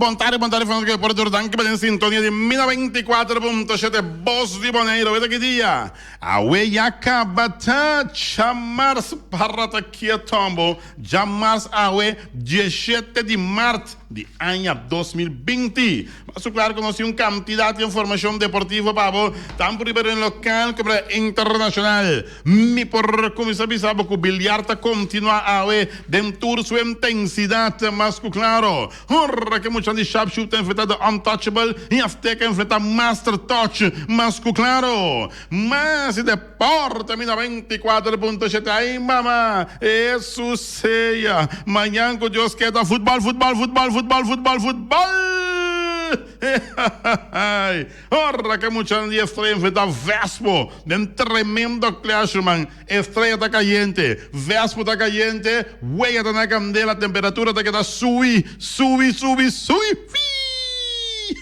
Bon tardi, bon tardi, fanático di deporte. Danki pa den sintonia di Mi 94.7 Bos di Boneiru. Weta ki dia? Awe ya kaba ta djamars para ta kia tombo. Djamars awe diesshete di mart di aña 2020. Mas ku klaru ku nos tin un kantidat di informashon deportivo pa bo, tantu riba den lokal komo riba internashonal. Mi por kuminsá bisa bo ku biliar ta kontinuá awe den tur su intensidat. Mas ku klaro, ora ku e muchanan di Sharpshoot ta enfrentá The Untouchable i Azteca enfrentá Master Touch. Mas ku klaro, mas di deporte mi 94.7. Ai mama, Hesus sea! Mañan ku Dios ke ta futbòl, futbòl, futbòl, futbòl, futbòl, futbòl! Hehehehe! Ora ke muchanan di Estrella enfrenta Vespo den tremendo clash ruman. Estrella ta cayente, Vespo ta cayente, wega ta na candela, temperatura ta keda subi, subi, subi, subi, fii!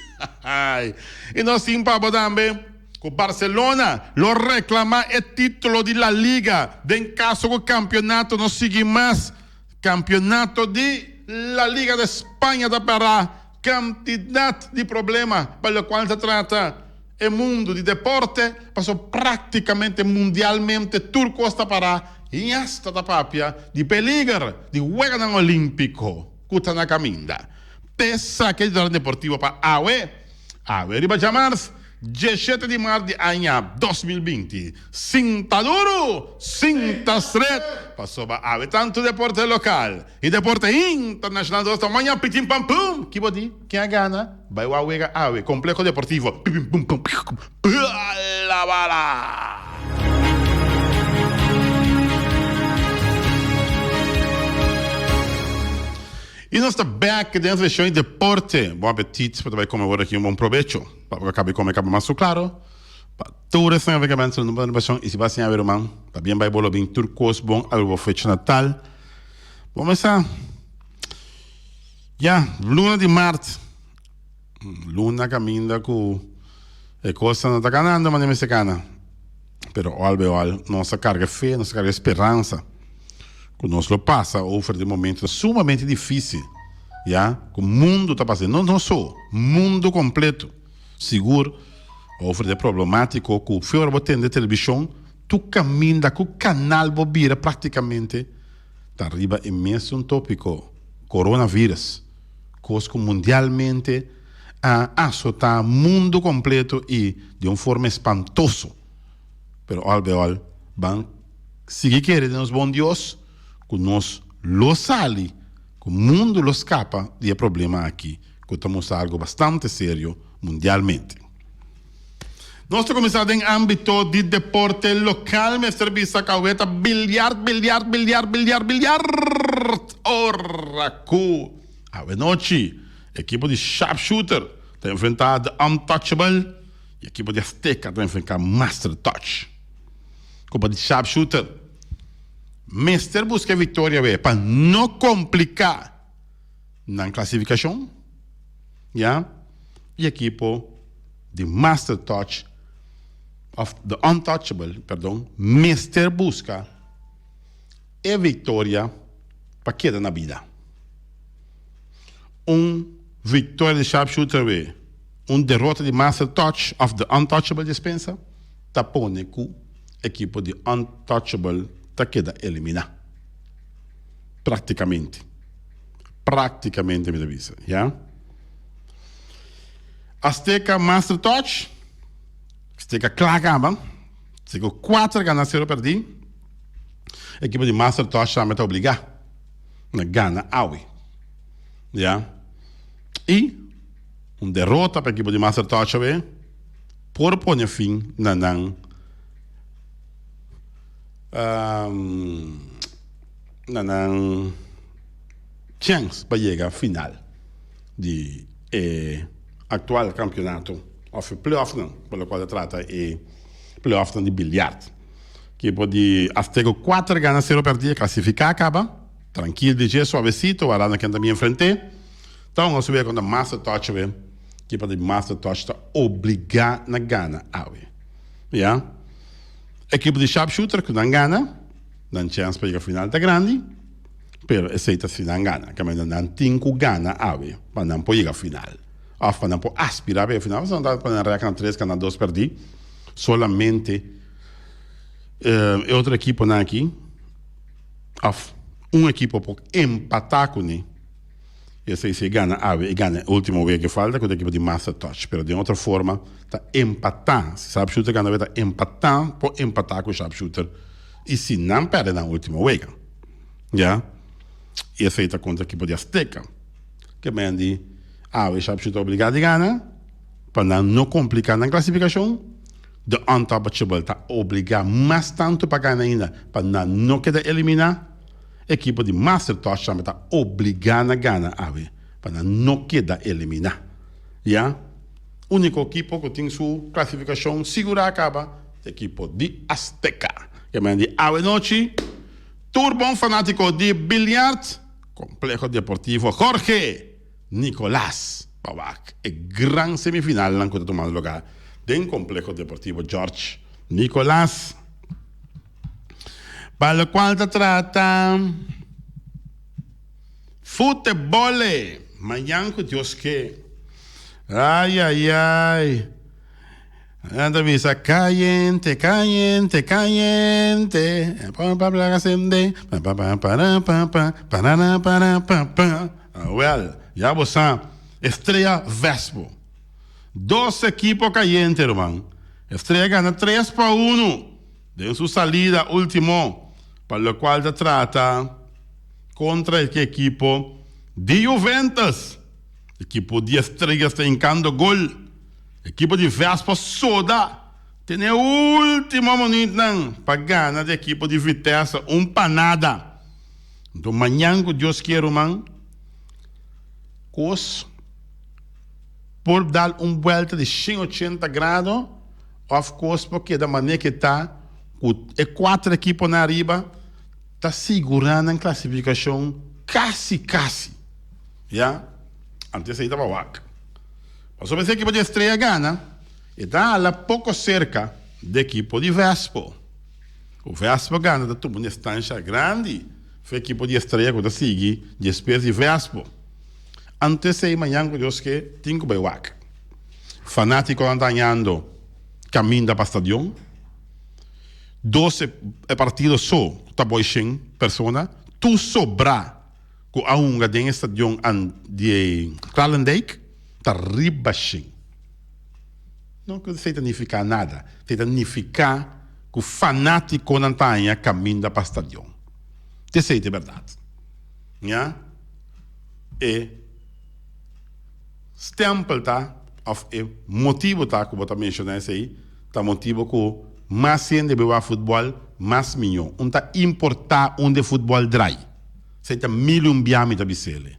I nos tin pa bo tambe cu Barcelona lo reclama e titulo di La Liga den caso cu campeonato no sigui mas. Campeonato di La Liga de Spaña ta para. Kantidat di problema pa lokual ta trata e mundu di deporte, pasobra práktikamente mundialmente tur kos ta pará i asta ta papia di peliger di Weganan Olímpiko ku ta na kaminda. P'esaki e titular deportivo pa awe, awe riba djamars. Dieshete di mart di aña 2020, Sinta duru, sinta stret, pasobra awe tantu deporte lokal i deporte internashonal nos ta maña pitin pam pum! Ki bo di? Ken a gana? Bai wak wega awe, Kompleho Deportivo, pipin pum pum piu la bala! I nos ta bek den seshon di deporte. Bon apetit pa ta bai kome awor aki un bon probecho. Pa bo ka kabe kome kaba mas su klaro. Pa tur esnan ku ta no pone pasion i si bo a siña awe ruman ta bien bai bo lo bin tur kos bon awe bo fecha natal. Bo mesa ya luna di mart luna kaminda ku e kosnan no ta kanando manera mester kana. Pero al bij al nos a karga fe, nos a karga speransa ku nos lo pasa over di momento sumamente difisil, ya, ku mundu ta pasa, no nos so, mundu kompleto, sigur over di e problematiko ku fe ora bo tende televishon tur kaminda ku kanal bo bira praktikamente ta riba e mesun topiko, coronavirus, kos ku mundialmente a asotá mundu kompleto i di un forma espantoso. Pero al bij al, ban sigui kere den nos bon Dios ku nos lo sali, ku mundu lo skapa di e problema aki ku ta mustra algu bastante serio mundialmente. Nos ta kuminsá den ámbito di deporte lokal, mester bisa ku ta bilyart, bilyart, bilyart, bilyart, bilyart! Ora ku awenochi Ekipo di Sharpshooter ta enfrentá The Untouchable i ekipo di Azteca ta enfrentá Master Touch. Kopa di Sharpshooter mester buska e viktoria wei pa no kompliká nan klasifikashon, ya, i ekipo di Master Touch òf The Untouchable, perdon, mester buska e viktoria pa keda na bida. Un victoria di Sharpshooter we un derota di Master Touch of The Untouchable Dispensa ta pone cu ekipo di Untouchable ta keda elimina. Practicamente. Practicamente mi ta bisa, ya. Azteca Master Touch, Azteca cla caba, Azteca cuater gana cero perdi. Ekipo di Master Touch tambe ta obliga. na gana awe. Ya. I un derota pa ekipo di Master Touch awe por pone fin na nan na nan chèns pa yega final di e aktual kampionato òf e playoffnan pa lokual ta trata e playoffnan di bilyart. Ekipo di Azteco kuater gana sero pèrdí a klasifiká kaba. Trankil di dje suavesito wara na ken ta bien frente. Ta un oso wega kontra Master Touch awe. Ekipo di Master Touch ta obligá na gana awe. Ya. Ekipo di Sharpshooter ku nan gana, nan chèns pa yega final ta grandi. Pero esei ta si nan gana. Caminda nan tin cu gana awe pa nan por yega final. Of pa nan por aspira pa yega final. Pasobra nan ta pone rek na tres gana dos perdi. Solamente e otro ekiponan aki of un ekipo por empata cune. Y esei si e gana awe e gana e ultimo wega ke falta cu ta ekipo di Master Touch. Pero den otro forma ta empata. Si Sharpshooter gana awe ta empata por empata cu Sharpshooter y si nan perde nan ultimo wega. Ya. Y esei ta contra ekipo di Azteca. Ke men di awe Sharpshooter obliga di gana pa nan no complica nan clasificacion. The Untouchable ta obliga mas tanto pa gana ainda pa nan no keda elimina. Ekipo di Master Touch tambe ta obligá na gana awe pa nan no keda eliminá. Ya úniko ekipo ku tin su klasifikashon sigurá kaba ta ekipo di Azteca. Ke men di awe nochi tur bon fanátiko di biljart, Kompleho Deportivo Jorge Nicolas pa wak e gran semifinalnan ku ta tumando lugá den Kompleho Deportivo George Nicolas. Pa locual ta trata futebole mañan cu Dios ke. Ay ay ay. Nan ta bisa cayente cayente cayente. Pa pa pa sende pa pa pa para pa pa parara para pa pa. Well, ya bo sa. Estrella Vespo. Dos ekipo cayente ruman. Estrella gana 3-1. Den su salida ultimo pa locual ta trata contra e ekipo di Juventus. Ekipo di Estrellas ta hincando gol. Ekipo di Vespa soda tene e ultimo minuutnan pa gana di ekipo di Vitesse un pa nada. Enton mañan cu Dios kier ruman cos por dal un buelta di 180 grado. Of kos por keda manera ke ta ku e kuater ekiponan ariba ta sigurá nan klasifikashon kasi kasi. Ya, antes ei tabata wak. Pasobra si ekipo di Estrella gana, e ta hala poko serka di ekipo di Vespo. Ku Vespo gana ta tuma un distansha grandi for ekipo di Estrella ku ta sigui despues di Vespo. Antes ei mañan ku Dios ke tin ku bai wak. Fanátikonan ta hañando kaminda pa stadion. 12 e partido so ta boy shen persona. Tur sobrá ku a hunga den e stadion di Kralendijk ta riba shen. No ku esei ta nifiká nada. Esei ta nifiká ku fanátikonan ta haña kaminda pa stadion. Esei ta e bèrdat. Ña e. Stempel ta of e motibo ta ku bo ta menshoná esei ta motibo ku mas hende bai wak futbòl mas miñó. Un ta importá unda e futbòl drai. Esei ta mil i un bia mi ta bis'el.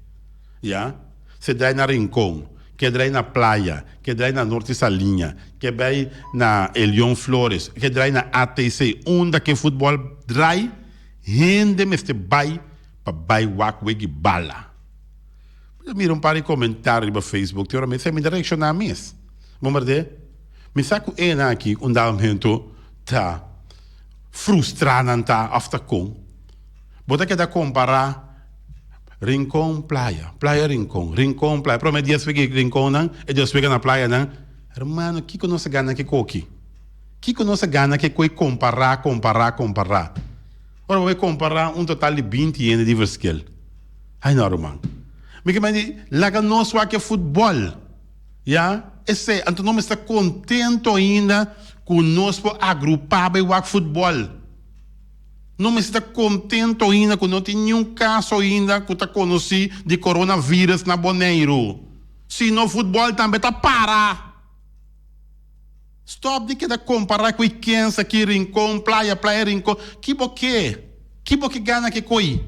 Ya. Se drai na Rincon, ke drai na Playa, ke drai na Norte Saliña, ke bai na Elion Flores, ke drai na ATC. Unda ke futbòl drai hende mester bai pa bai wak wegi bala. Mi ta mira un par di comentario riba Facebook te ora mi sa mi ta reacciona mes. Bo merde? Mi sa cu enan aki un dado momento ta frustra nan ta of ta con. Bo ta keda compara Rincon playa, playa Rincon, Rincon playa. Prome dies wega Rincon nan e dies wega na playa nan. Hermano kico nos a gana ke koki? Kico nos a gana ke koe compara, compara, compara? Ora bo bay compara un total di 20 hende di verschil. Ai no ruman. Mi ke mandi laga nos wak e futbol. Ya, esei. Anto no mester contento ainda cu nos por agrupa bay wak futbol. No mester ta contento ainda cu no tin niun caso ainda cu ta conoci di coronavirus na Boneiru. Si no futbol tambe ta para. Stop di keda compara cu e kensa ki Rincon, playa, playa Rincon. Ki bo ke? Ki bo ke gana ke coi?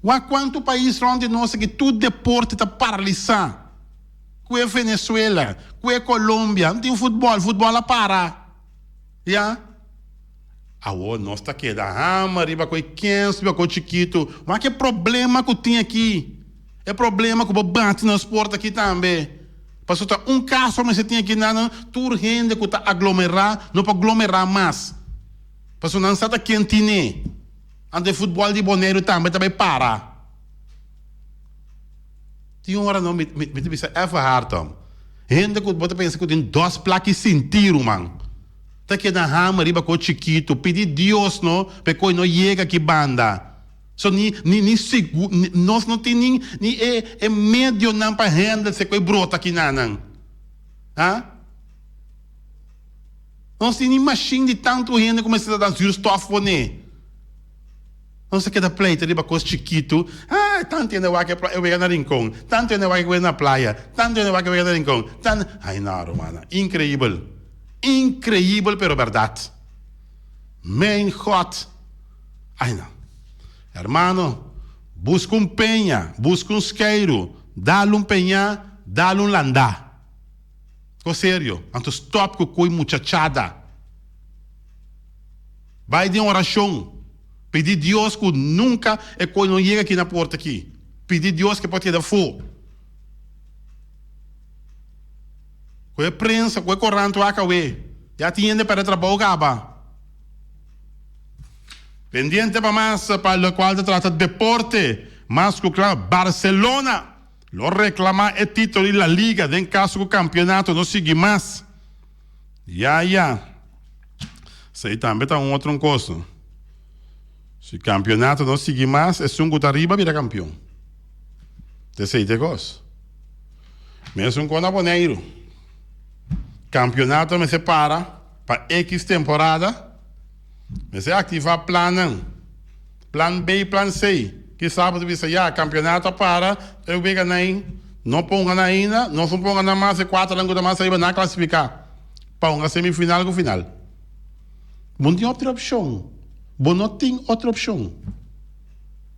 Wak cuanto pais rond di nos aki tur deporte ta paralisa. Cu e Venezuela, cu e Colombia, no tin futbol, futbol a para. Ya. Awor nos ta keda hama riba cu e kens, riba cu e chikito. Wak e problema cu tin aki. E problema cu bo bati na sport aki tambe. Pasobra ta un caso mester tin aki nan, tur hende cu ta aglomera no por aglomera mas. Pasobra nan sa ta ken tine. Anto e futbòl di Boneiru tambe ta bai para. Tin ora no mi mi ta bisa even hard om. Hende ku bo ta pensa ku tin dos plaki sinti ruman ta keda hamer riba ko chikitu. Pidi Dios no pa e koi no yega aki banda. So ni ni ni sigu nos no tin ni ni e e medionan pa handle si e koi brota kinanan. Ha? Nos tin ni mashin di tantu hende ku mester ta dan zuurstof pone. Nos ta keda pleita riba kos chikitu. Ah, tantu hende wak e wega na Rincon, tantu hende wak e wega na playa, tantu hende wak e wega na Rincon, tan. Ay no, rumannan, inkreibel. Inkreibel pero bèrdat. Mijn God. Ay no. Hermano, buska un peña, buska un skeiru, dal un peñá, dal un landá. Kos serio, anto stop ku koe muchachada. Bai den orashon, pidi Dios ku nunka e koe no yega aki na porta aki. Pidi Dios ku e por keda afó. Ku e prensa, ku e korant wak awe, ya tin hende pèrdè trabou kaba. Pendiente pa mas pa lokual ta trata deporte, mas ku kla Barcelona. Lo reclama e titulo di La Liga den caso cu campeonato no sigui mas. Ya ya. Esey tambe ta un otro un cos. Si campeonato no sigui mas, esun cu ta riba bira campeon. Ta esey ta e cos. Mesun con na Boneiru. Campeonato mester para pa X temporada. Mester activa plannan. Plan B y plan C. Kisa bo ta bisa ya, campeonato a para, e wega nan no ponga nan ainda, nos no ponga nan mas, e cuaternan cu ta mas ariba nan a clasifica pa hunga semifinal cu final. Bo no tin otro opcion, bo no tin otro opcion.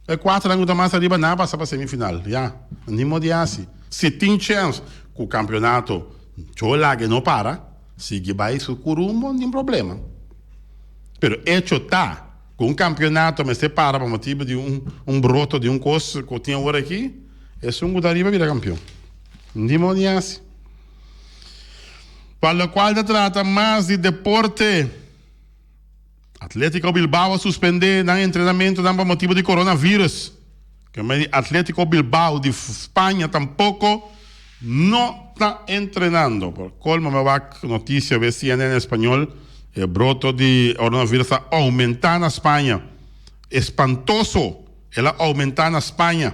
E cuaternan cu ta mas ariba nan a pasa pa semifinal, ya, ni modo di haci. Si tin chance cu campeonato cho laga no para, sigui bay su cu rumbo, no tin problema. Pero hecho ta. Ku un kampionato mester para pa motibu di un un broto di un kos ku tin awor aki, esun ku ta ariba bira kampion. Di modo di hasi. Pa lokual ta trata mas di deporte, Atletico Bilbao a suspende nan entrenamentonan pa motibu di coronavirus. Kemey di Atletico Bilbao di Spaña tampoko no ta entrenando. Por colmo mi a wak noticia be CNN Español, e broto di coronavirus a aumenta na Spaña. Espantoso! El a aumenta na Spaña.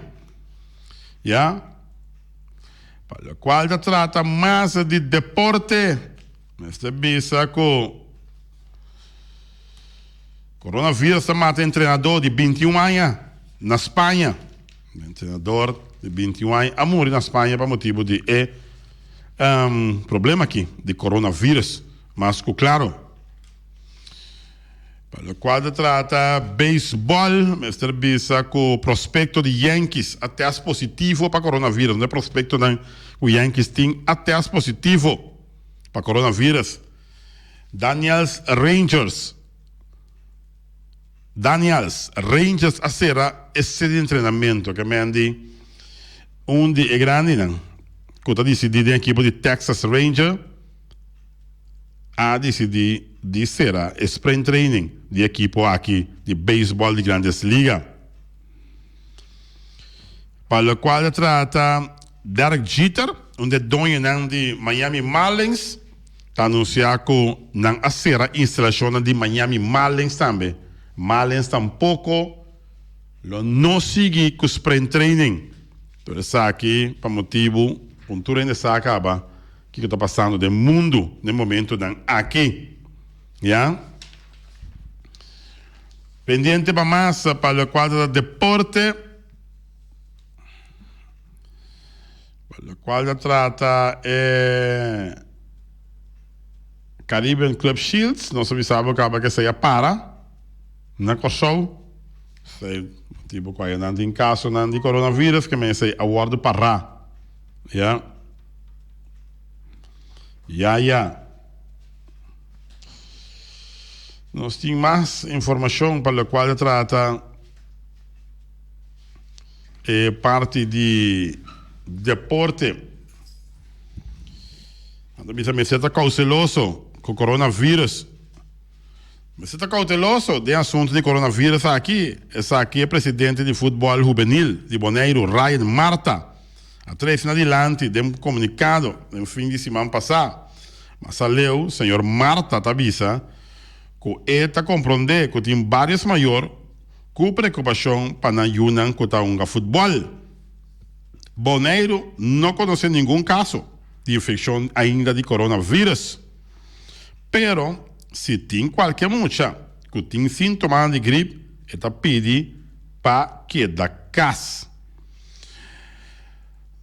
Ya. Pa locual ta trata mas di deporte, mester bisa cu Coronavirus ta mata entrenador di 21 aña na Spaña. Entrenador di 21 aña a muri na Spaña pa motibu di e problema aki di coronavirus. Mas cu claro. Pa locual ta trata beisbol, mester bisa cu prospecto di Yankees a test positivo pa coronavirus. Un e prospectonan cu Yankees tin a test positivo pa coronavirus. Daniels Rangers Daniels Rangers a sera e sede di entrenamento ke men di un di e grandinan ku ta disidí den ekipo di Texas Ranger a disidí di sera e spring training di e ekipo aki di beisbòl di Grandes Liga. Pa lokual ta trata Derek Jeter, un di e doñonan di Miami Marlins, ta anunsiá ku nan a sera instalashonnan di Miami Marlins tambe. Marlins tampoko lo no sigui ku spring training. Tur esaki pa motibu ku tur hende sa kaba kiko ta pasando den mundu den momentunan aki. Ya. Pendiente pa mas pa lokual ta deporte. Pa locual ta trata e Caribbean Club Shields, nos a bisa bo caba cu esey a para na Corsou. Esey motibo cu ayenan tin casonan di coronavirus cu men esey a wordo para. Ya. Ya, ya. Nos tin mas informacion pa locual ta trata. E parti di deporte. Nan ta bisa mester ta cauteloso cu coronavirus. Mester ta kouteloso den asuntu di coronavirus aki, esaki e presidente di futbòl hubenil di Boneiru, Ryan Martha, a trese na dilanti den un komunikado den fin di siman pasá. Mas aleu, señor Martha ta bisa ku e ta komprondé ku tin bários mayor ku preokupashon pa nan yunan ku ta hunga futbòl. Boneiru no konosé ningun kaso di infekshon ainda di coronavirus. Pero si tin kualke mucha ku tin síntomanan di grip e ta pidi pa keda kas.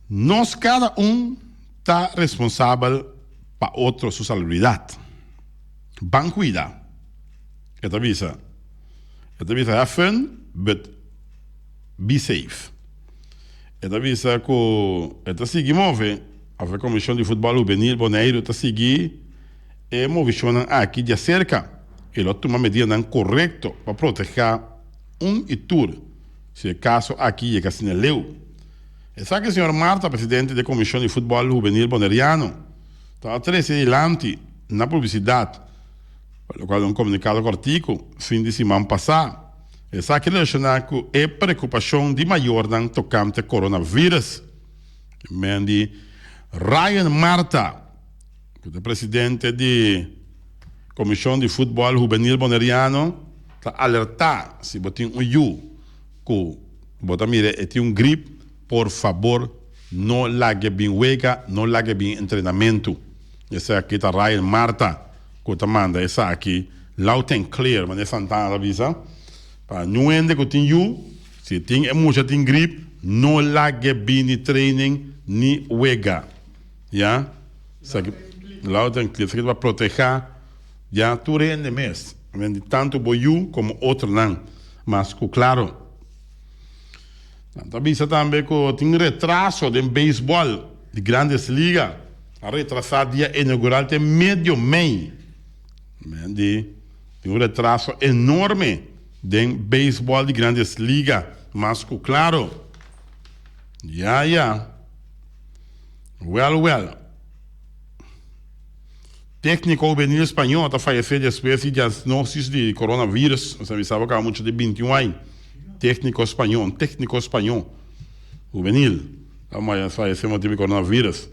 Nos kada un ta responsabel pa otro su salubridat. Ban kuida, e ta bisa. E ta bisa have fun but be safe. E ta bisa ku e ta sigui move, òf e Komishon di Futbòl Hubenil Boneiru ta sigui e movishonnan aki djaserka i lo tuma medidanan korekto pa protehá un i tur si e kaso aki yega asina leu. Esaki señor Marta, presidente di e Komishon di Futbòl Hubenil Boneriano, ta a trese dilanti na publisidat, pa lokual un komunikado kòrtiku fin di siman pasá. Esaki relashoná ku e preokupashon di mayornan tokante coronavirus. Men di Ryan Martha, ku ta presidente di Komishon di Futbòl Hubenil Boneriano, ta alertá si bo tin un yu ku bo ta mira e tin un grip, por fabor no lag'e bin wega, no lag'e bin entrenamentu. Esaki ta Ryan Martha ku ta manda esaki loud and clear, manera Santana ta bisa, pa niun hende ku tin yu, si tin e mucha tin grip, no lag'e bini training ni wega. Ya, esaki loud and clear, esaki ta pa proteha ya tur hende mes, tantu bo yu komo otronan, mas ku klaro. Nan ta bisa tambe ku tin retraso den beisbòl di Grandes Liga. A retrasá dia inaugural te medio mei. Men di tin un retraso enorme den beisbòl di Grandes Liga, mas ku klaro. Ya ya. Wèl wèl. Tékniko hubenil spañó ta fayesé despues di diagnósis di coronavirus. Nos a bisa bo kaba mucha di bintiun ai. Tékniko spañó, un tékniko spañó hubenil ta fayesé motibu di coronavirus.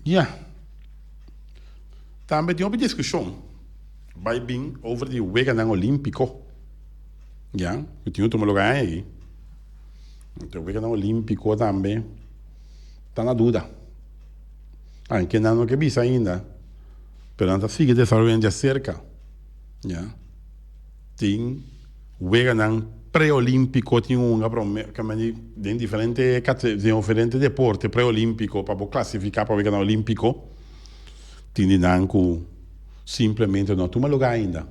Ya. Tambe tin hopi diskushon bai bin over di Weganan Olímpiko. Ya, ku tin otro lugá aña aki. Weganan Olímpiko tambe ta na duda. Anke nan no ke bisa ainda, pero nan ta sigui desaroyando djaserka. Ya. Tin weganan preolimpiko, tin hunga prome den diferente den diferente deporte preolimpiko pa bo klasifiká pa weganan olimpiko. Tin di nan ku simplemente no a tuma lugá ainda.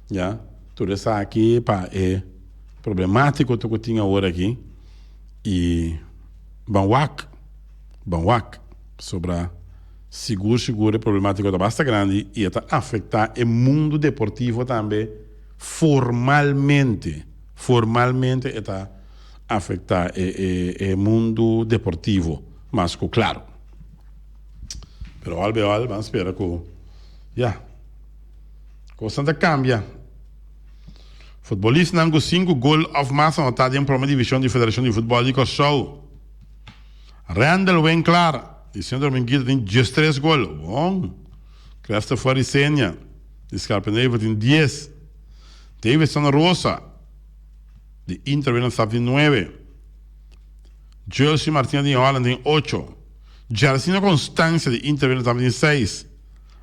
Ya. Tur esaki pa e problemátiko ku tin awor aki i ban wak. Ban wak, pasobra sigur sigur e problemátika ta basta grandi i e ta afektá e mundu deportivo tambe formalmente. Formalmente e ta afektá e e e mundu deportivo mas ku klaro. Pero al be al ban spera ku ya, kosnan ta kambia. Futbolistanan ku sinku gol òf mas anotá den prome divishon di Federashon di Futbòl di Kòrsou. Randall Winklaar di Centro Dominguito tin diestres gol. Bon. Christopher Isenia di Scarpenevo tin dies. Davidson Rosa di Inter Willemstad tin nuebe. Jersey Martina di Holland tin ocho. Jersino Constancia di Inter Willemstad tin seis.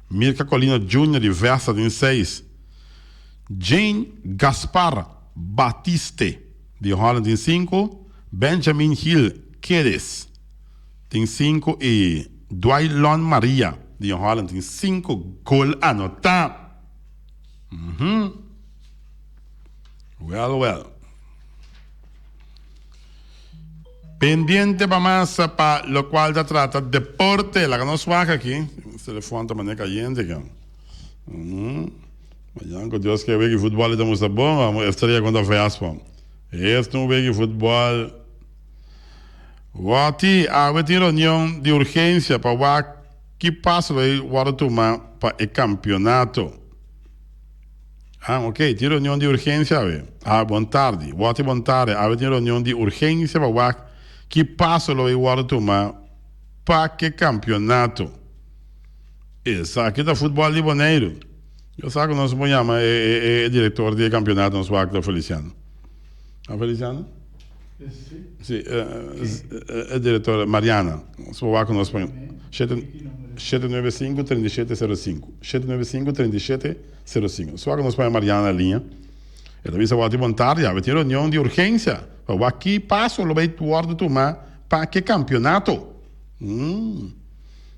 Mirka Colina Junior di Vesta tin seis. Jane Gaspar Batiste di Holland tin sinku, Benjamin Gil Kedes tin sinku i Dwaylon Maria di Holland tin sinku gol anotá. Wèl wèl. Pendiente pa mas pa lokual ta trata deporte. Laga nos wak aki. Telefòn ta manera kayente ke. Mañan ku Dios ke wega di futbòl e ta mustra bon, amo Estrella kontra Vespa. Esta un wega di futbòl. Wòti, awe tin reunion di urgensia pa wak. Ki paso lo e wòrdu tuma pa e kampionato? Ah, ok, tin reunion di urgensia awe. Ah, bon tardi. Wòti bon tardi. Awe tin reunion di urgensia pa wak ki paso lo e wòrdu tuma pa ke kampionato. Esaki ta futbòl di Boneiru. Yo sa ku nos por yama e direktor di e kampionato nos wak ta Feliciano. A Feliciano? Si, e direktor Mariana. Nos por wak ku nos por 795 3705. 795 3705. Nos wak ku nos por Mariana na liña. E ta bisa wak di bon tardi. Awe tin reunion di urgensia pa wak ki paso lo bai wòrdu tuma pa ke kampionato.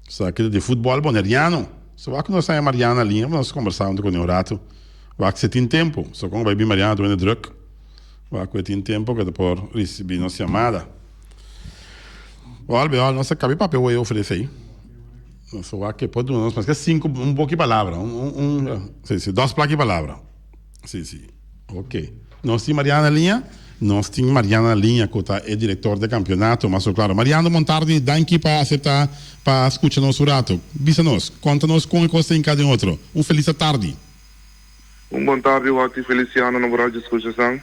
Esaki ta di futbòl boneriano. So wak nos haña Mariana liña pa nos kombersá huntu kuné un ratu. Wak si e tin tempu. So kon bai bin Mariana ta wende drùk. Wak ku e tin tempu ku e ta por risibí nos yamada. Wòl be òl nos a kabi papia wei ofresé ei. Nos a wak ke por duna nos maske sinku un boki palabra. Un un si si dos plaki palabra. Si si. Ok. Nos tin Mariana liña? Nos tin Mariana liña cu ta e director de campeonato, mas claro. Mariano Montardi, danki pa acepta pa scucha nos un rato. Bisa nos, conta nos con e cos ta hinca den otro. Un feliz atardi. Un bon tardi Watty Feliciano na bo radio scucha san.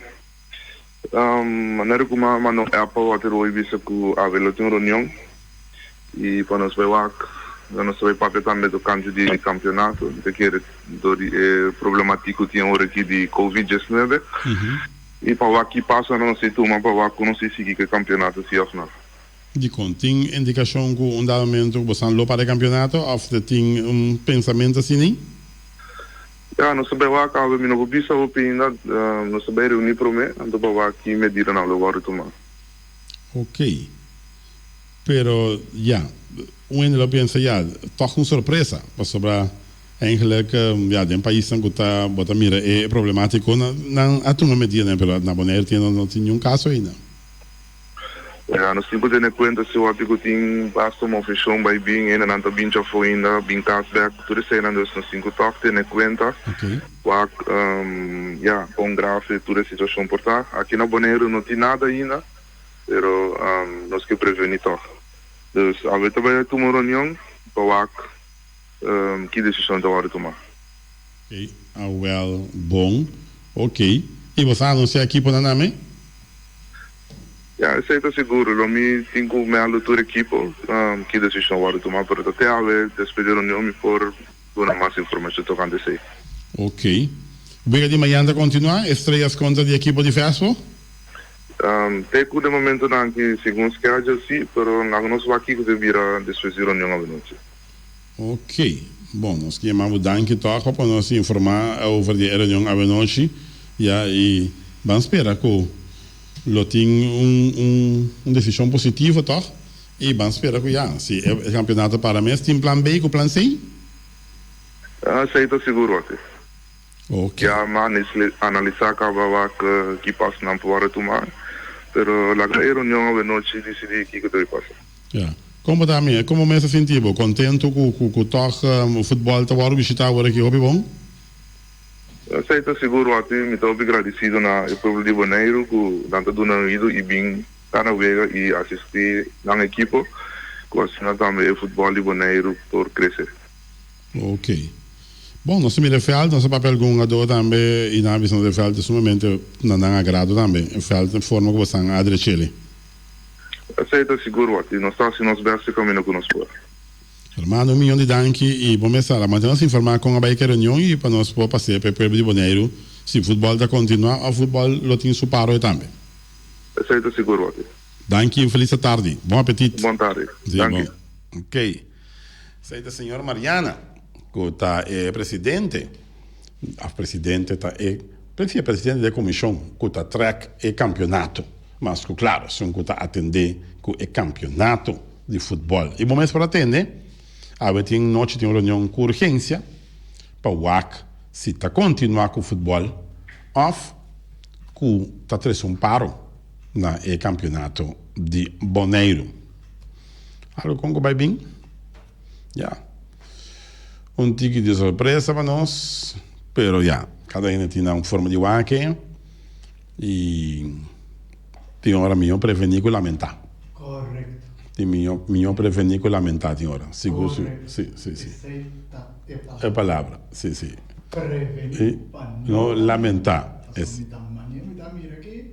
Manera cu mi a manda un app pa Watty Roy bisa cu awe lo tin un reunion y pa nos bay wak nos ta bay papia tambe tocante di campeonato. Mi ta kere dor di e problematic cu tin awor aki di covid diesnuebe y pa wak ki pasonan nos ta tuma pa wak cu nos ta sigui cu e campeonato si of no. Dikon? Tin indikashon ku un dado momento ku bosan lo para e kampionato òf ta tin un pensamentu asina? Ya, nos ta bai wak awe. Mi no por bisa hopi ainda. Nos ta bai reuní promé, anto pa wak ki medidanan lo wòrdu tumá. Oké. Pero, ya, un hende lo pensa, ya, tòg un sorpresa, pasobra eigenlijk, ya, den paisnan ku ta, bo ta mira e problemátiko, nan a tuma medidanan, pero na Bonaire tin no tin niun kaso ainda. Ya, nos tin ku tene kuenta si hopi ku tin basta moveshon bai bin, hendenan ta bin djafó ainda, bin kas bèk, tur eseinan, dus nos tin ku tòg tene kuenta wak, ya, kon grave tur e situashon por ta. Aki na Boneiru no tin nada ainda, pero nos ke prevení tòg. Dus awe ta bai tuma un reunion pa wak ki desishon ta wòrdu tumá. Ok, awel bon. Ok. I bo sa anunsiá ekiponan name? Ya, esei ta sigur. Lo mi tin ku mèldu tur ekipo ki desishon wòrdu tumá, pero ta te awe despues di reunion mi por duna mas informashon tokante esei. Ok. Wega di mañana ta kontinuá, Estrellas kontra di ekipo di Vespo? Te ku den momentunan aki segun schedule si, pero laga nos wak kiko ta bira despues di reunion awenochi. Ok. Bon, nos ke yama bo danki tòg pa pone nos informá over di e reunion awenochi. Ya, i ban spera ku lo tin un un un desishon positivo tòg. I ban spera ku ya, si e kampionato para mes, tin plan B ku plan C? Esei ta sigur, Ottis. Ok. Ya mi a analisá kaba wak ki pasonan por wòrdu tumá, pero laga e reunion awenochi disidí kiko ta bai pasa. Ya. Kon bo ta mi? Komo mes a sinti bo? Kontentu ku ku ku tòg futbòl ta wòrdu bishitá awor aki hopi bon? Esei ta sigur wak. Mi ta hopi gradisido na e pueblo di Boneiru ku nan ta duna oido i bin kana wega i asistí nan ekipo ku asina tambe e futbòl di Boneiru por krese. Ok. Bon, nos ta mira e vèlt, nos a papia algun hungadó tambe i nan a bisa nos e vèlt ta sumamente na nan agrado tambe, e vèlt e forma ku boso a adrech'el. Esei ta sigur wak, i nos ta hasi nos bèst e kaminda ku nos por. Hermano, un miyon di danki i bo mes a mantene nos informá kon a bai ku e reunion i pa nos por pas'é pa e pueblo di Boneiru si futbòl ta kontinuá òf futbòl lo tin su paro e tambe. Esei ta sigur wak. Danki i un felis tardi. Bon apetit. Bon tardi. Sí, Danki. bon. Ok. Esei ta señor Mariana ku ta e presidente, òf presidente ta e, sí, e presidente di e komishon ku ta trèk e kampionato. Mas ku klaro, esun ku ta atendé ku e kampionato di futbòl. I bo mes por atende, awe tin nochi tin un reunion ku urgensia pa wak si ta kontinuá ku futbòl òf ku ta trese un paro na e kampionato di Boneiru. Algu kon ku bai bin? Ya. Un tiki di sorpresa pa nos, pero ya, kada hende tin nan forma di wak. I tin ora mihó prevení ku lamentá. Correcto. Tin mihó mihó prevení ku lamentá tin ora. Sigur si. Correcto. Si, si, si. Esei ta e palabra. E palabra, si, si. Prevení I pa no no lamentá. Pasobra Es. mi ta manera mi ta mira aki,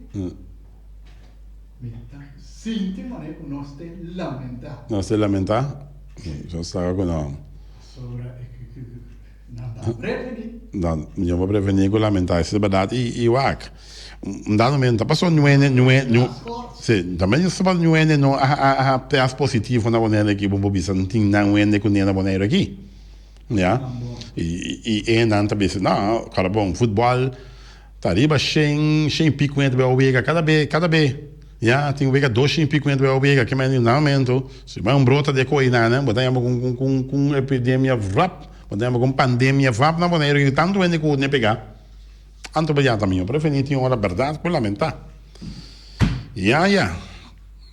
mi ta sinti manera ku nos te lamentá. Nos te lamentá? Nos sa ku no. Pasobra e nan ta prevení. No, mihó pa prevení ku lamentá. Esei ta bèrdat. I i wak. Un dado momento ta pasó nuene nue nu si tambe yo saba nuene no a a a test positivo na Bonaire aki bo por bisa no tin nan wende ku na Bonaire aki ya i i e nan ta bisa no kòrda bon futbòl ta riba shen shen i piko hende ta bai wega kada be kada be ya tin wega dos shen i piko hende ta bai wega kimen di nan momento si bai un brota di e koi nan bo ta yama ku ku ku un epidemia vrap bo ta yama ku un pandemia vrap na Bonaire aki tantu hende ku ne pega. Anto bo ya ta miho prevení tin ora bèrdat ku lamentá. Ya ya.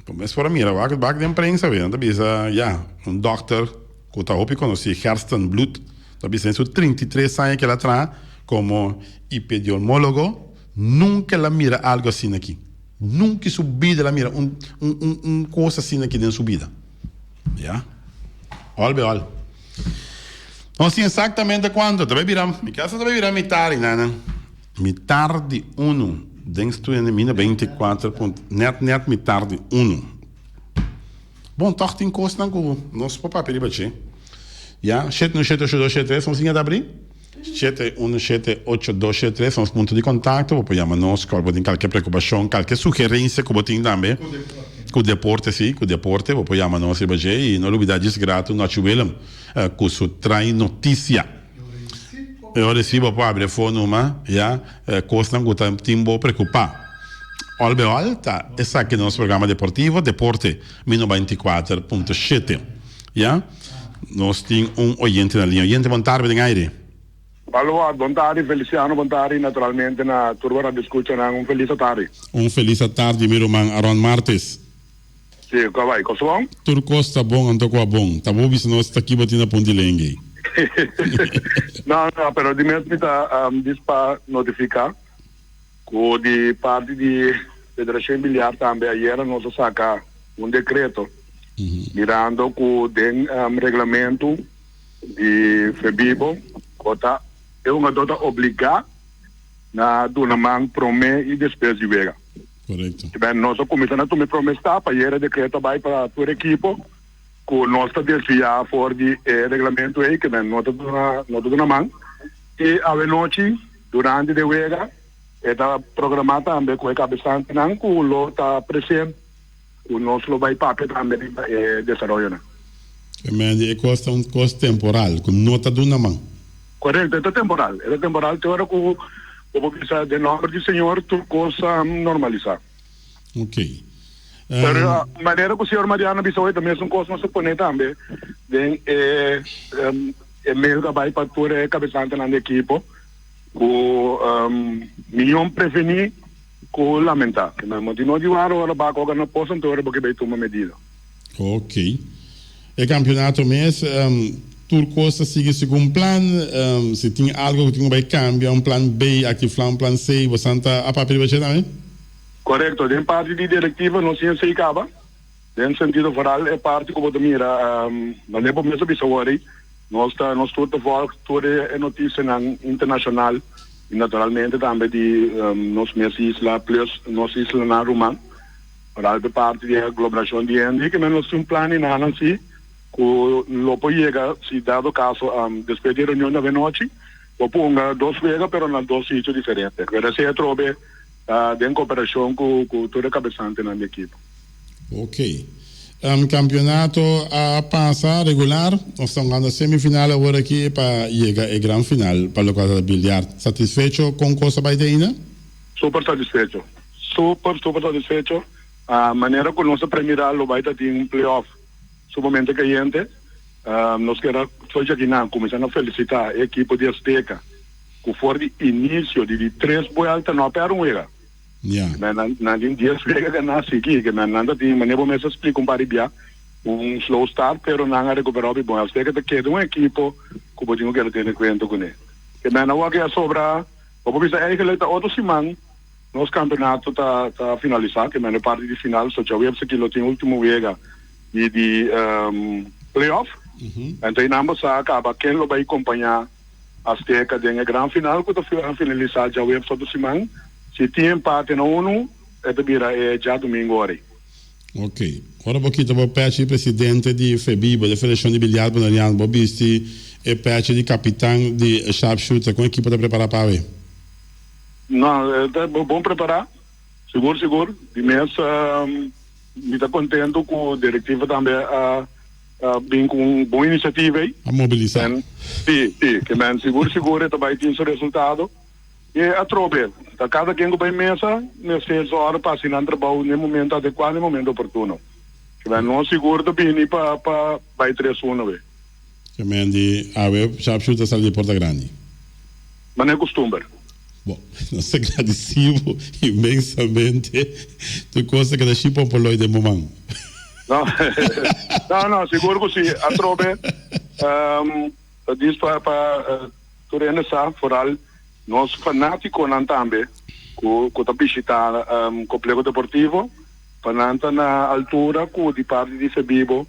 Bo mes por a mira wak bak den prensa wei nan ta bisa ya un dòkter ku ta hopi konosí Gerstenbluth ta bisa den su 33 aña ku el a traha komo epidemiólogo nunka el a mira algu asina aki. Nunka su bida el a mira un un un kos asina aki den su bida. Ya. Ol be ol. Nos tin exactamente cuanto? Ta bay bira, mi casa ta bay bira mitar y nana. Mitar di uno. Den studio di mina 24 punt, net net mitar di uno. Bon, toch tin cosnan cu nos por papia riba dje. Ya, shete un shete ocho dos shete tres, nos liña ta abri. Shete un shete ocho dos shete tres, nos punto di contacto, bo por yama nos cu bo tin calke preocupacion, calke sugerencia cu bo tin tambe. Cu deporte, si, cu deporte, bo por yama nos riba dje y no lubida djis grato Nochi Willem. Cu su trae noticia. E ora si bo por abri e fo numa, ya, cosnan cu ta tin bo preocupa. Al be al ta esaki nos programa deportivo, Deporte Mino 24.7. Ya, nos tin un oyente na liña. Oyente, bon tarde den aire. Aloha, bon tardi Feliciano, bon tardi naturalmente na tur bo radioescuchanan, un feliz atardi. Un feliz atardi mi ruman Aron Martes. Sí, ku a bai kos bon? Tur kos ta bon anto ku a bon. Ta bo bisa nos ta ki bo tin na punti lengei. No, no, pero di mes mi ta dis pa notifiká ku di parti di Federashon Biliar tambe ayera nos a saka un dekreto mirando ku den reglamentu di Febibo ku ta e hungadó ta obligá na duna man promé i despues di wega. Correcto. Ben, nos a cuminsa na tuma e prome stap, ayer e decreto a bay pa tur ekipo cu nos ta desvia for di e reglamento ey, ke men no ta duna, no ta duna man. Y awe nochi, durante di e wega, e ta programa tambe cu e cabesantenan cu lo ta presente, cu nos lo bay papia tambe riba e desaroyonan. Ke men di e cos ta un cos temporal, cu no ta duna man. Correcto, e ta temporal. E ta temporal te ora cu bo por bisa den nomber di Señor tur cos a normalisa. Ok. Pero manera cu señor Mariano a bisa hoy ta mesun cos nos a pone tambe den e e mail cu a bay pa tur e cabesantenan di ekipo cu miyon preveni cu lamenta. Di no di wara ora bak oga na pos anto ora bo ke bay tuma medida. Ok. E campeonato mes, tur cos ta sigui segun plan. Si tin algo cu tin cu bay cambia, un plan B, aki fla un plan C, bosan ta a papia riba dje tambe? Corecto. Den parti di directiva nos tin esey caba. Den sentido vooral e parti cu bo ta mira, manera bo mes a bisa awor ey, nos ta, nos tur ta volg tur e noticianan internacional y naturalmente tambe di nos mes isla plus nos islanan ruman. Oral pe parti di e aglomerashon di hende ke men nos tin un plan di nan si ku lo por yega si dado kaso despues di e reunion di avenochi bo por hunga dos wega pero na dos sitio diferente. Pero esei atrobe ta den koperashon ku ku tur e kabesantenan di ekipo. Ok. Kampionato a pasa regular. Nos ta hungando semifinal awor aki pa yega e gran final pa lokual ta bilyart. Satisfecho kon kos a bai te ainda? Super satisfecho. Super super satisfecho. Manera cu nos a premira lo bay ta tin un playoff sumamente cayente. Nos kier a soy djakinan cuminsa na felicita e ekipo di Azteca cu for di inicio di di tres buelta no a perde un wega. Nan nan tin dies wega gana sigui ke nan nan ta tin manera bo mes a splica un par di bia un slow start pero nan a recupera hopi bon. Azteca ta keda un ekipo cu bo tin cu keda tene cuenta cune. Ke nan awor ke a sobra bo por bisa eigenlijk ta otro siman. Nos campeonato ta ta finalisa, ke mende parti di final, so djaweps aki lo tin ultimo wega. Di di playoff. Anto einan bo sa caba ken lo bay compaña Azteca den e gran final cu ta finalisa djaweps otro siman. Si tin empate na unu e ta bira e djadomingo ora. Ok. Ora bo kita bo pechi di presidente di FEBIBO, di Federacion di Biliard Boneriano, bo bisti e pechi di capitan di Sharpshooter. Con ekipo ta prepara pa awe? No, ta bon prepara. Sigur sigur. Di mes. Mi ta contento cu directiva tambe a bin cu un bon iniciativa ey. A mobilisa. Si, si. Ke men sigur sigur e ta bay tin su resultado. E atrobe, ta cada ken cu bay mesa mester zorg pa haci nan trabou n'e momento adecuado, n'e momento oportuno. Ke men nos sigur ta bini pa pa bay tres uno be. Ke men di awe sharpshooter ta sali di porta grandi. Manera custumber. Bon, nos ta gradisí bo inmensamente. Tur kos ta keda shi pompoloi den bo man. No, no, no, sigur ku si. Atrobe ta dis pa pa tur hende sa, foral nos fanátikonan tambe ku ku ta bishitá Kompleho Deportivo, pa nan ta na altura ku di parti di Febibo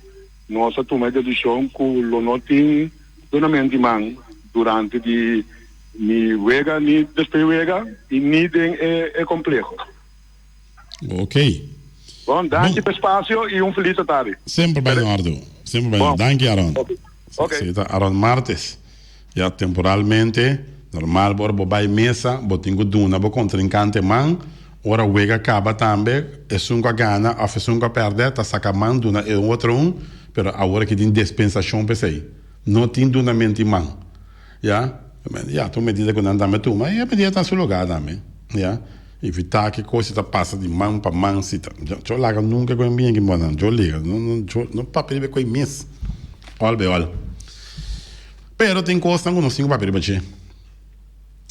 nos a tuma e desishon ku lo no tin dunamento di man durante di Ni wega ni despues wega y ni den e compleho. Ok. Bon, danki pa espacio y un feliz atardi. Semper bai na ordo. Semper bai na ordo. Danki Aron. Ok. Si ta Aron Martes. Ya temporalmente, normal bo ora bo bai mesa, bo tin cu duna bo contrincante man. Ora wega caba tambe, esun cu a gana of esun cu a perde ta saca man duna e otro un, pero awor aki tin dispensacion p'esey. No tin dunamento di man. Ya, ya, tur medida ku nan tambe tuma, e medida ta na su lugá tambe, ya. Evitá ki kos si ta pasa di man pa man, si ta, yo laga nunka ku e bien ki bo nan, yo liga, no, no, yo no papia riba e koi mes, òl be òl. Pero tin kosnan ku nos tin ku papia riba dje,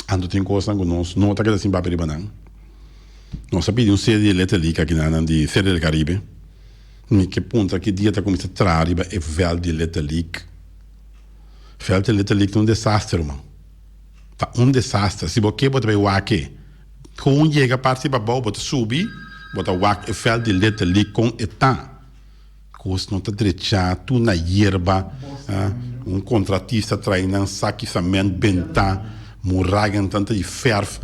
anto tin kosnan ku nos no ta keda sin papia riba nan. Nos a pidi un serie di Little League aki nan di Serie del Caribe, mi ke puntra ki dia ta kuminsá traha riba e vèlt di Little League. Veld en Little League ta un desaster ruman. Ta un desaster. Si bo ke bo ta bay wak e. Kon yega parti pabou bo ta subi bo ta wak e veld di Little League kon e ta. Kos no ta drecha tur na yerba. Un kontratista trae nan saki sament benta murayanan ta di ferf.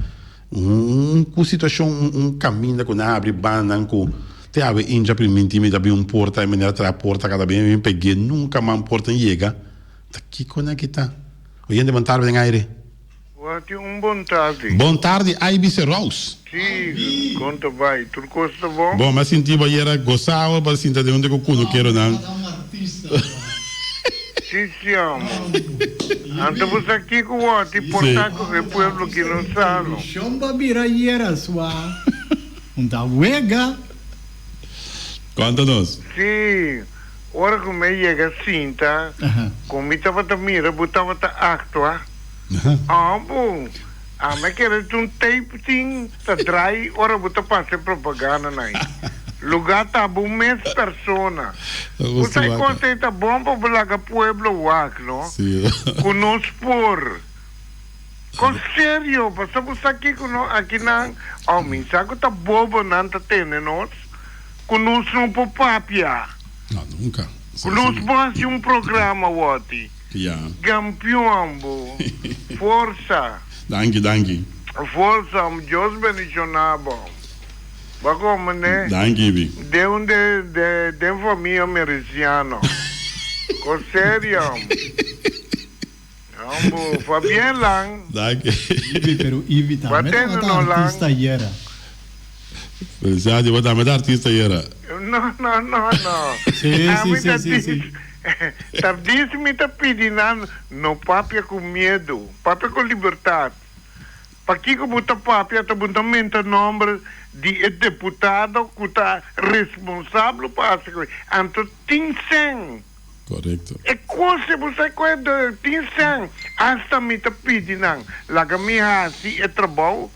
Un ku situashon un kaminda ku nan a habri bandanan ku te awe inja priminti mi ta bin un porta e manera traha porta kada bin mi peg'é nunka man porta yega ta kiko nan ki ta oyente bon tardi den aire. Wati un bon tardi. Bon tardi Ivy Serous. Si, kon ta bai? Tur kos ta bon? Bon, mi a sinti bo ayera gosao pa sinta den un di ku kunukeronan. Sí, sí, amo. Anto bo sa kiko wòrdu i por ta ku e pueblo ki no sa no. Shon ba bira yera swa un ta wega. Konta nos. Sí, ora ku mi a yega sinta, ku mi tabata mira bo tabata aktua. Amo, ami a kere ta un tape tin ta draai ora bo ta pasa e propaganda nan. Luga ta bo mes persona. Bo sa e cos ei ta bon pa bo laga pueblo wak no. Cu nos por. Cos serio pasobra bo sa kico no aki nan oh mi sa cu ta bobo nan ta tene nos cu nos no por papia. No nunca. Cu nos por haci un programa woti. Campeon bo. Forsa. Danki danki. Forsa Dios bendiciona bo. Bo come ne. Danki Ibi. De un de de den famia mericiano. Ko serio. Ambo Fabien lang. Danki. Ibi pero Ibi tambe tabata artista ayera. Felicidades bo tambe ta artista ayera. No no no no. Si si si si si. Ta dis mi ta pidi nan no papia ku miedu, papia ku libertat. Pakiko bo ta papia ta bo ta menta nomber di e deputado ku ta responsablo pa hasi ku anto tin sen. Korekto. E kos e bo sa ku e tin sen. Asta mi ta pidi nan laga mi hasi e trabou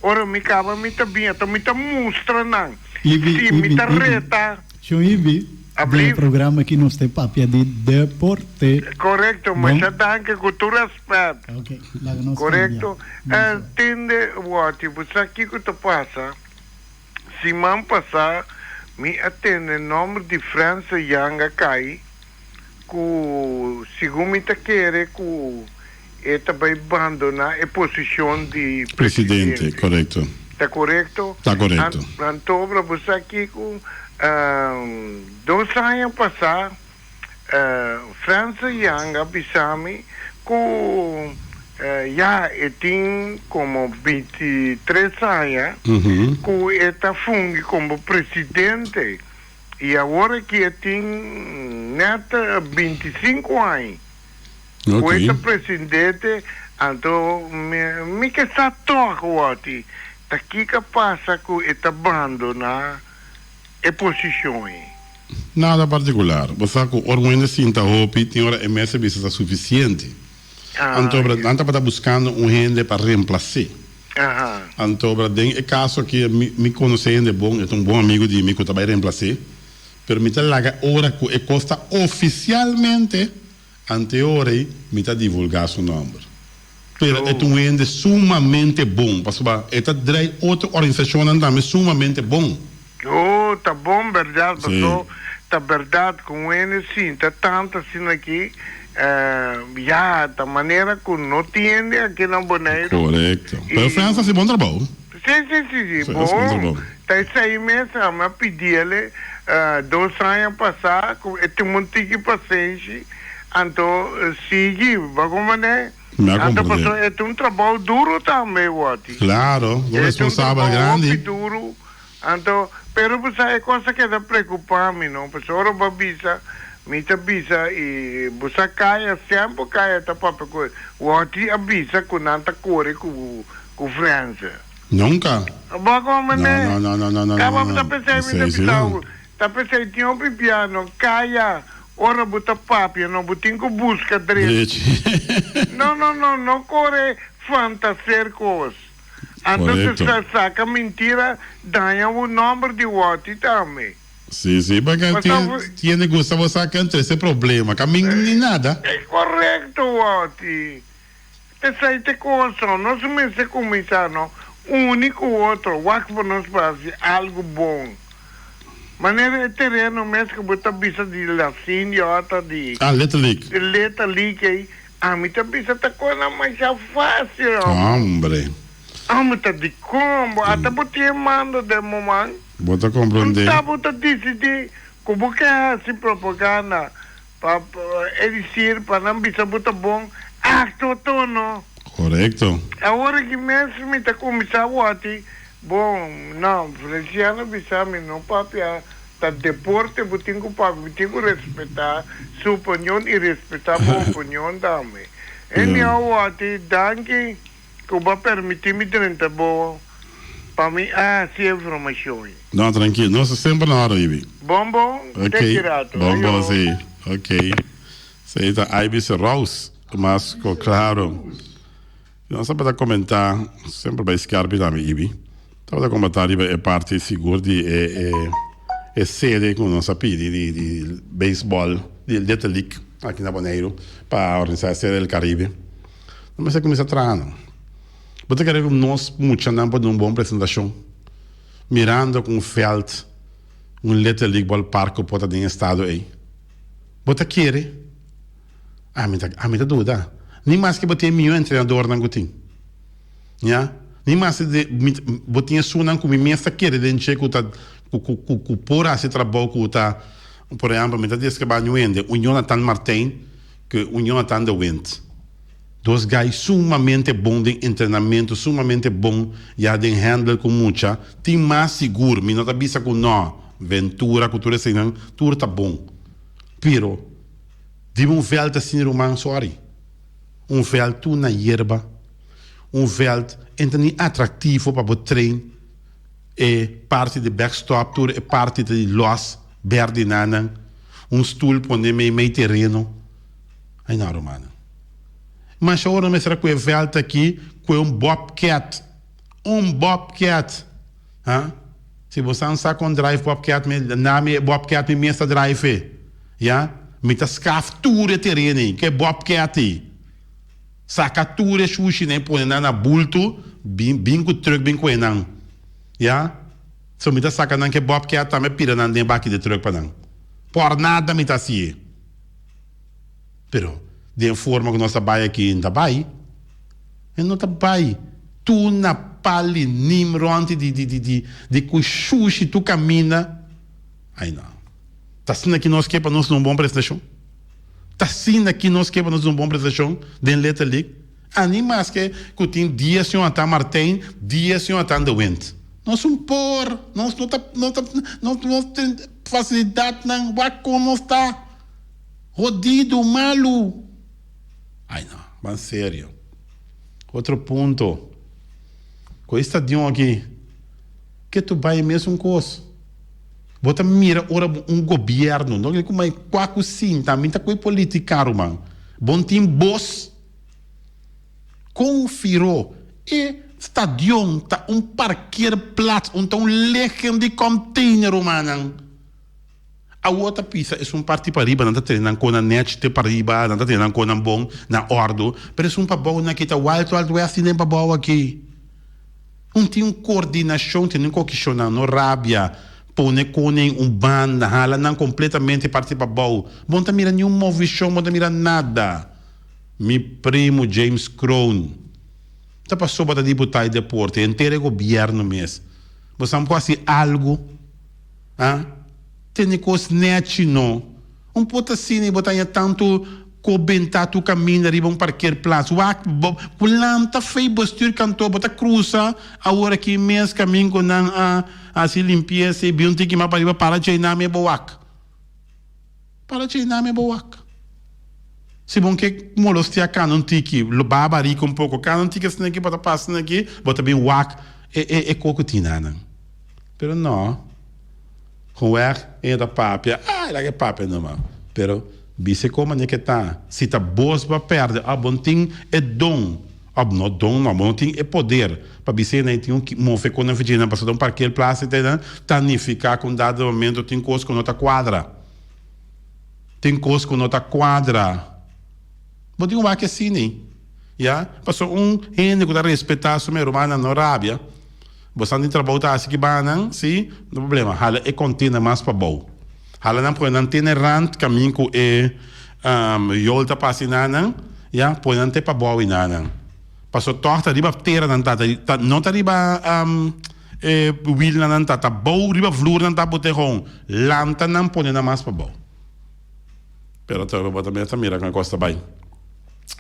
ora mi kaba mi ta bin anto mi ta mustra nan Ibi, si mi Ibi, ta Ibi. reta. Shon Ibi, den e Ablief. programa aki nos ta papia di deporte. Korekto, Bon. masha danki ku tur rèspèt. Ok, laga nos cambia. Korekto. Nos. Tende, Wòti, bo sa kiko ta pasa? Siman pasá Mi a tende nòmber di Frans Janga kai ku segun mi ta kere ku e ta bai bandoná e posishon di Presidente, presidente. korekto. Ta korekto? Ta korekto. Anto obra bo sa kiko dos aña pasá Frans Janga a bisa mi ku ya e tin komo 23 aña ku e ta fungi komo presidente i awor aki e tin nèt 25 aña ku e ta presidente. Anto mi ke sa tòg wòti ta kiko a pasa ku e ta bandoná e posishon ei. Nada partikular. Bo sa ku ora un hende sinta hopi, tin ora e mes a bisa ta sufisiente. Anto nan tabata buskando un hende pa remplas'é. Anto den e kaso aki mi konosé hende bon, e ta un bon amigu di mi ku ta bai remplas'é, pero mi ta laga ora ku e kos ta ofisialmente Ante ora ei mi ta divulgá su nòmber. Pero e ta un hende sumamente bon, pasobra e ta drei otro organisashonnan tambe sumamente bon. Oh, ta bon bèrdat, paso ta bèrdat ku un hende sinta tantu asina aki, ya, ta manera ku no tin hende aki na Boneiru. Korekto. Pero Frans hasi bon trabou. Sí, sí, sí, sí, bon. Ta esei mes ami a pidi el dos aña pasá ku e tin un tiki pasenshi, anto sigui, bo a komprendé? Mi a Anto komprendé. pasobra e ta un trabou duru tambe, Wòti. Klaro, un E ta un responsabel trabou grandi. hopi duru, anto, pero bo sa e kos a keda preokupá mi, no? Pasobra ora bo a bisa, mi ta bisa i bo sa kaya, semper kaya ta papia ku Wòti a bisa ku nan ta kore ku Ku Frans. Nunca. Bo como No, ne? no, no, no, no, no, Caba no, bo ta no. pensai mi ta Esei si bisa no. bo. Ta pensai tin hopi piano, caya ora bo ta papia no bo tin cu busca drechi. Drechi. No, no, no, no core fantaseer cos. Anto te Correcto. sa saca mentira daña bo nomber di woti tambe. Si, si, porque Bo tiene, sa tiene gusta bo saca entre ese problema, caminda ni nada. E correcto woti. Esei ta e koso, nos mester kuminsá no uni ku otro, wak pa nos por hasi algu bon. Manera e tereno mes ku bo ta bisa di La Cindy ota di Ah, Little League. Little League ei, ami ta bisa ta kosnan masha fásil, hombre. Hombre. Ami ta di kon, bo ata bo tin e mando den bo man. Bo ta komprondé. Unda bo ta disidí ku bo ke hasi propaganda Pa e disir pa nan bisa bo ta bon, actua tono. Correcto. Awor aki mes mi ta cuminsa woti, bon, no, Feliciano bisa mi no papia, ta deporte bo tin cu papia, bo tin cu respeta su opinion y respeta bo opinion tambe. Anyhow woti, danki cu bo a permiti mi drenta bo pa mi a haci e informacion. No, trankil. Nos ta semper na ora, Ibi. Bon bon, te Ok. ki rato. Bon bon, Ayo. si. Ok. Esei ta Ibis Rouse, mas ku klaro. Nos tabata komentá, semper bai skerpi tambe, Ibi. Tabata komentá riba e parti sigur di e e e sede ku nos a pidi di di beisbòl di Little League aki na Boneiru pa organisá e Serie del Caribe. No mester kuminsá traha no. Bo ta kere ku nos muchanan por duna un bon presentashon? Mirando ku un vèlt, un Little League ballpark ku por ta den e estado ei. Bo ta kere? Ami ta, ami ta duda. Ni maske bo tin e mihó entrenadornan ku tin. Ya? Ni maske de, mi, bo tin esunnan ku mi mes ta kere den dje ku ta, ku, ku, ku, ku por hasi trabou ku ta, por ehèmpel, mi ta deskribá ñu hende, un Jonathan Martijn ku un Jonathan de Wind. Dos guy sumamente bon den entrenamento, sumamente bon ya den handle cu mucha. Tin mas sigur, mi no ta bisa cu no, Ventura cu tur eseinan, tur ta bon. Pero, dime un veld asina ruman, sorry. Un veld tur na yerba, un veld en ta ni atractivo pa bo train e parti di backstop, tur e parti ta di los berdi nanan, un stoel pone mei mei tereno. Ai no rumannan. Masha ora mester a kue veld aki kue un bobcat. Un bobcat. Ha? Si bo san sa kon drive bobcat mi na mi e bobcat mi mes ta drive e. Ya? Mi ta skaf tur e tereno ei ku e bobcat ei. Saka tur e shushinan ei pone nan na bulto bin bin ku truck bin kue nan. Ya? So mi ta saka nan ke bobcat tambe pira nan den baki di truck pa nan. Por nada mi ta hasié. Pero den forma ku nos ta bai aki n ta bai. E no ta bai. Tur na pali nim rònt di di di di di ku shushi tur kaminda. Ai no. Ta asina ki nos ke pa nos duna un bon presentashon? Ta asina ki nos ke pa nos duna un bon presentashon den Little League? Ani maske ku tin dia señor Atan Martijn, dia señor Atan de Wind. Nos un por, nos no ta, no ta, nos no tin facilidadnan, wak kon nos ta hodido, malu. Ai no, ban serio. Otro punto, ku e stadion aki, ke tu bai e mesun kos. Bo ta mira ora bo un gobierno, no ke kuma e kua ku sinta, mi ta ku e politica ruman. Bon tin bos. Kon Firo, e stadion ta un parkeerplaats, un ta un legen di container rumannan. Awor ta pisa esun parti pariba nan ta tene nan konan nech te pariba, nan ta tene nan konan bon na ordo, pero esun pabou nan aki ta wild wild west tin den pabou aki. Un tin un coordinacion tene un kokishonnan no rabia pone konen un banda hala nan completamente parti pabou. Bo no ta mira niun movishon, bo no ta mira nada. Mi primo James Kroon ta pasobra ta diputa di deporte henter e gobierno mes. Bo sa por haci algo? Ha? Tene cos nechi no. Un por ta asina y bo ta haña tanto co benta tur caminda riba un parkeerplaats. Wak bo lanta fey bestuurkantoor bo ta cruza awor aki mes camin cu nan a haci limpieza y bin un tiki mas pariba para djey nami bo wak. Para dje nami bo wak. Si bon ke molostia kana un tiki, lo baha barika un poko, kana un tiki asina aki, bo ta pasa asina aki, bo ta bin wak e e e koko tin nanan. Pero no, gewoon e ta papia, ah laga e papia numa. Pero bisa e kon manera ke ta, si ta bos bo a perde of bo no tin e don, of no don no, bo no tin e poder pa bisa e nan tin un move kon nan fidji nan pasobra un parkeerplaats ta nan ta nifica ku un dado momento tin kos ku no ta kuadra. Tin kos ku no ta kuadra. Bo tin wak asina, ya? Pasobra un hende ku ta respetá su mes rumannan no rabia. Bo san tin trabou ta hasi ki banan, si, no problema. Hala e container mas pabou. Hala nan pone nan tene rand kamin ku e yol ta pasa i nanan, ya, pone nan te pabou i nanan. Pasobra tòg ta riba tera nan ta, ta no ta riba E wielnan nan ta ta bou riba vloer nan ta botehon lanta nan pone nan mas pa bou. Pero ta bo ta mester mira con e cos ta bay.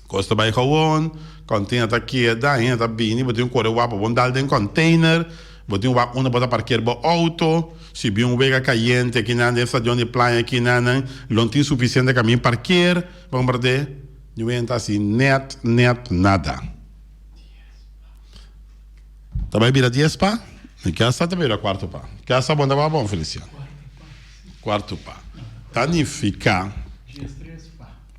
Cos ta bay gewoon, container ta keda, hende ta bini, bo tin cu core wak pa bon dal den container, bo tin wak unda bo ta parkeer bo auto, si bin un wega cayente akinan den stadion di playa akinan nan lo no tin suficiente camin parkeer, bo comprende? Niun hende ta haci net net nada. Ta bai bira dies pa? Mi ke sa ta bira kuarto pa. Ke sa bon ta ba bon, Feliciano? Kuarto pa. Ta nifiká.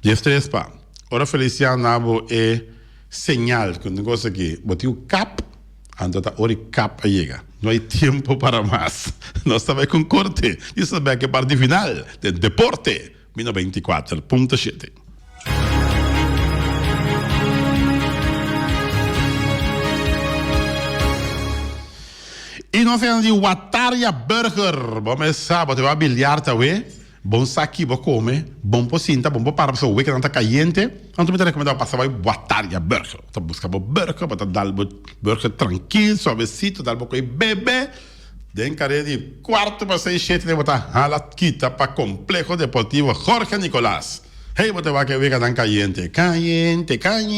Diestres pa. Ora Feliciano na bo e señal ku tin kos aki, bo tin un kap, anto ta ora e kap a yega. No hay tiempo para mas. Nos ta bai ku un korte. Nos ta bek e parti final den deporte. Mi 94.7. I nos a di Wataria Burger. Bo mes sa, bo te ba biliar tawe. Bon sa ki bo come, bon por sinta, bon por para pasobra weke nan ta cayente. Anto mi ta recomenda bo pasa bai Wataria Burger. Bo ta busca bo burger, bo ta dal bo burger trankil, suavecito, dal bo koe bebe. Den kare di kuarto pa seis shete den bo ta hala kita pa Complejo Deportivo Jorge Nicolas. Hey bo ta wak e weganan kayente, kayente, kayente.